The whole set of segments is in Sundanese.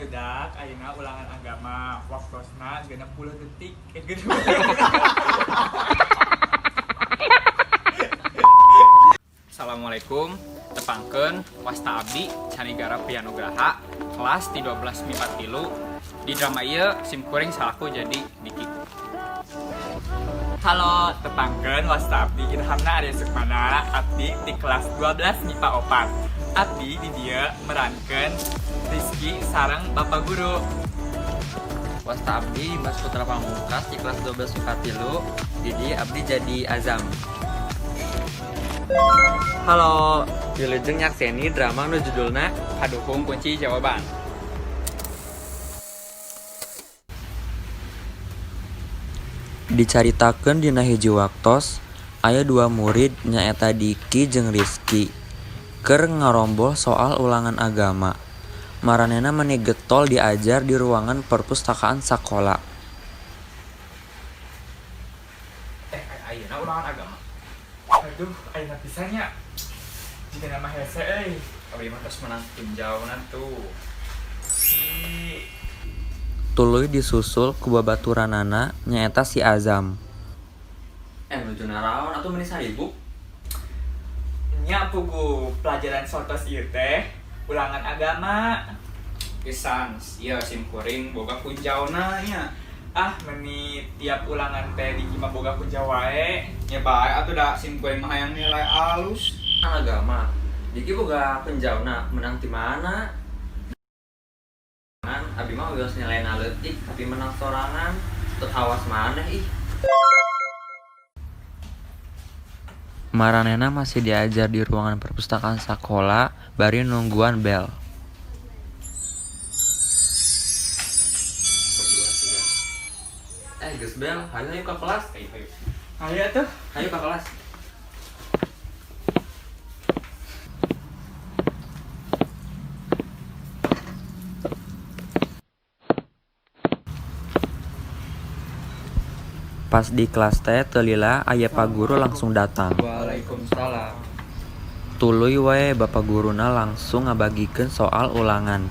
Barudak ayeuna ulangan agama, waktosna 60 detik. 60. Assalamualaikum, tepangkeun wasta abdi Canigara Prianugraha kelas di 12 MIPA 3. Di drama ieu sim kuring salaku jadi Diki. Halo, tepangkeun wasta abdi Ilhamna Arya Sukmana, abdi di kelas 12 MIPA 4. Abdi di dieu merankeun Rizky sareng Bapak Guru. Wasta abdi Dimas Putra Pamungkas di kelas 12 MIPA 3. Jadi abdi jadi Azam. Halo, Wilujeng nyakseni drama nu judulna kaduhung kunci jawaban. Dicaritakeun dina hiji waktos aya dua murid nyaeta Diki jeung Rizky keur ngarombol soal ulangan agama. Maranehna meuni getol diajar di ruangan perpustakaan sakola. Ayeuna ulangan agama. Aduh, ayeuna pisan nya. Jigana mah hese euy. Abdi mah tos menang tinjauna tuh. Si Tuluy disusul ku babaturanana nyaeta si Azam. Nuju naraon atuh meuni saribuk? Nya pugu pelajaran sotos ieu teh ulangan agama. Pisan, ieu sim kuring boga kunjauna nya. Ah, meni tiap ulangan teh Diki mah boga kunjau wae. Nya bae atuh da sim kuring mah hayang nilai alus. Agama. Diki boga penjauna menang di mana? Abi mah geus nilai leutik tapi menang sorangan. Teu awas maneh ih. Maranehna masih diajar di ruangan perpustakaan sakola bari nungguan bel. Geus bel, hayu hayu ka kelas. Ayo, ayo. Ayo tuh. Hayu ka kelas. Pas di kelas teh teu lila aya pak guru langsung datang. Waalaikumsalam. Tuluy wae bapak guruna langsung ngabagikeun soal ulangan.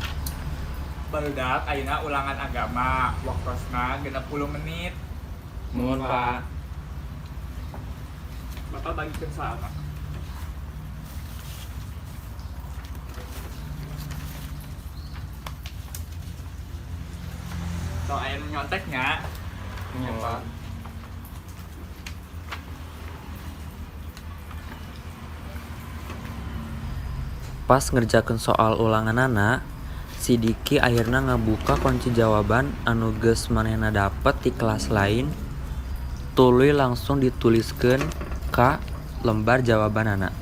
Barudak ayeuna ulangan agama, waktosna 60 menit. Nuhun, Pak. Bapak bagikeun soalna. Tong aya nu nyontek nya. Nya, Pak. Pas ngerjakeun soal ulanganana, si Diki akhirna ngabuka kunci jawaban anu geus manehna dapet ti kelas lain, tuluy langsung dituliskeun ka lembar jawabanana.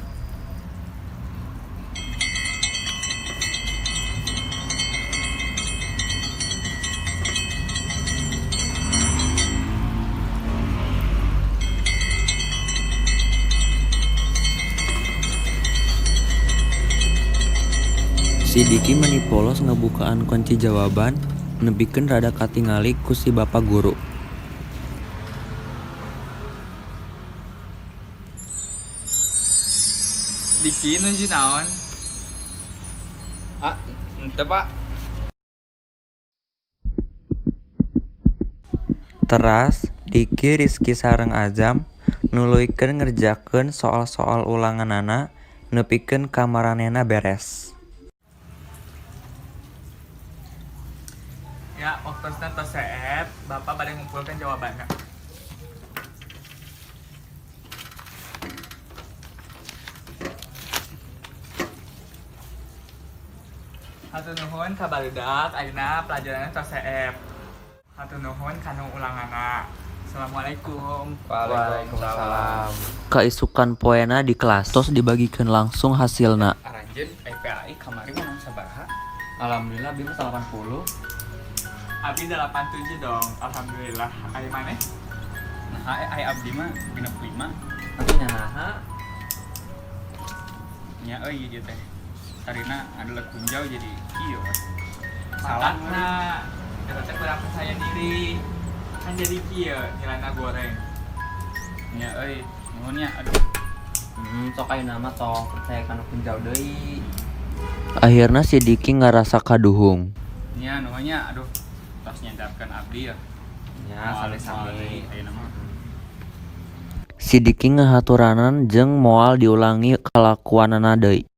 Si Diki meni polos ngabukaan kunci jawaban nepikeun rada katingali ku si bapak guru. Diki nuju naon? Ah, henteu, Pak. Teras, Diki, Rizky sareng Azam nuluykeun ngerjakeun soal-soal ulanganana nepikeun ka maranehna beres. Ya, waktosna tos seep, Bapak bade ngumpulkeun jawabanna. Hatur nuhun ka barudak, ayeuna pelajaranna tos seep. Hatur nuhun kana ulanganna. Assalamualaikum. Waalaikumsalam. Kaisukan poena di kelas tos dibagikeun langsung hasilna. Aranjeun PAI kamari menang sabaraha? Alhamdulillah abdi mah 80. Abdi 87 dong, alhamdulillah. Ari maneh? Nah, ai abdi mah 65. Tapi nya naha? Nya euy ieu teh. Tarina adalah kunjau jadi kieu. Salah. Matakna. Eta teh kurang percaya diri. Kan jadi kieu nilaina goreng. Nya euy, nuhun nya aduh. Sok ayeuna mah tong percaya kana kunjau deui. Akhirna si Diki ngarasa kaduhung. Nya, nuhun nya, aduh, tos nyandarkeun abdi ya. Ya, sami-sami. Ayeuna mah. Si Diki ngahaturanan jeung moal diulangi kalakuanana deui.